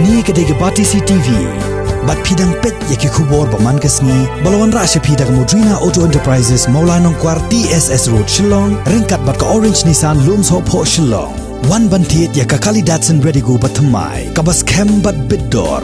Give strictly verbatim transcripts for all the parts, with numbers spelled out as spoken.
Kane ka dei ka Batesi T V. Bad phi dang peit ïa ki khubor ba man ka sngi ba la wanrah sha phi da ka Modrina Auto Enterprises, Mawlai Nongkwar, T S S Road, Shillong, ryngkat bad ka Orange Nissan, Lumsohphoh, Shillong. Wan ban thied ïa ka Kali Datsun Redigo ba thymmai, kaba skhem bad bit dor.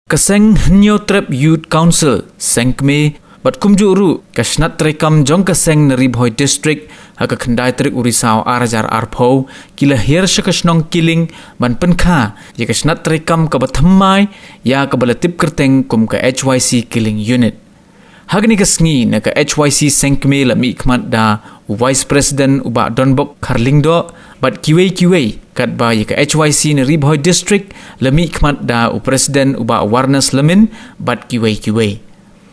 Ka seng Hynñiewtrep Youth Council, seng kmie, bad kumjuh ruh ka shnat treikam jong ka seng na Ri Bhoi District, ha ka khyndai tarik u Risaw ar hajar arphew, ki la hiar sha ka shnong Kiling ban pynkha ïa ka shnat treikam kaba thymmai, ïa kaba la tip kyrteng kum ka H Y C Kiling Unit. Ha kane ka sngi na ka H Y C seng kmie la mihkhmat da u Vice President u Bah Donbok Kharlyngdoh bad kiwei kiwei, katba ïa ka H Y C na Ri Bhoi District la mihkhmat da u President u Bah Warnes Lamin bad kiwei kiwei.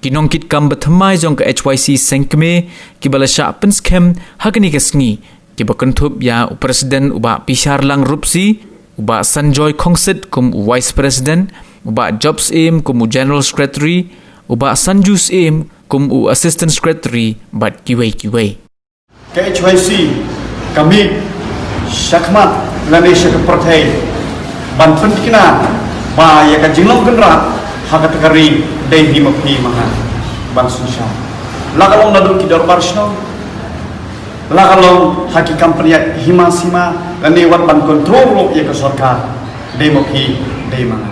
Ki nongkitkam ba thymmai jong ka H Y C seng kmie kiba la shah pynskhem ha kane ka sngi, kiba kynthup ïa u President u Bah Pisharlang Rupsi, u Bah Sanjoy Khongsit kum u Vice President, u Bah Job Syiem kum u General Secretary, u Bah Sanju Syiem kum u Assistant Secretary bad kiwei kiwei. Ka H Y C ka mih shakhmat lane sha ka pyrthei ban pynthikna ba ïa ka jinglong kynrad ha kata ka ri dei hi ma phi ma nga ban synshar. La ka long naduh ki dorbar shnong, la ka long ha ki kam pynïaid hima sima, lane wat ban kontrol ruh ïa ka sorkar, dei ma phi, dei ma nga.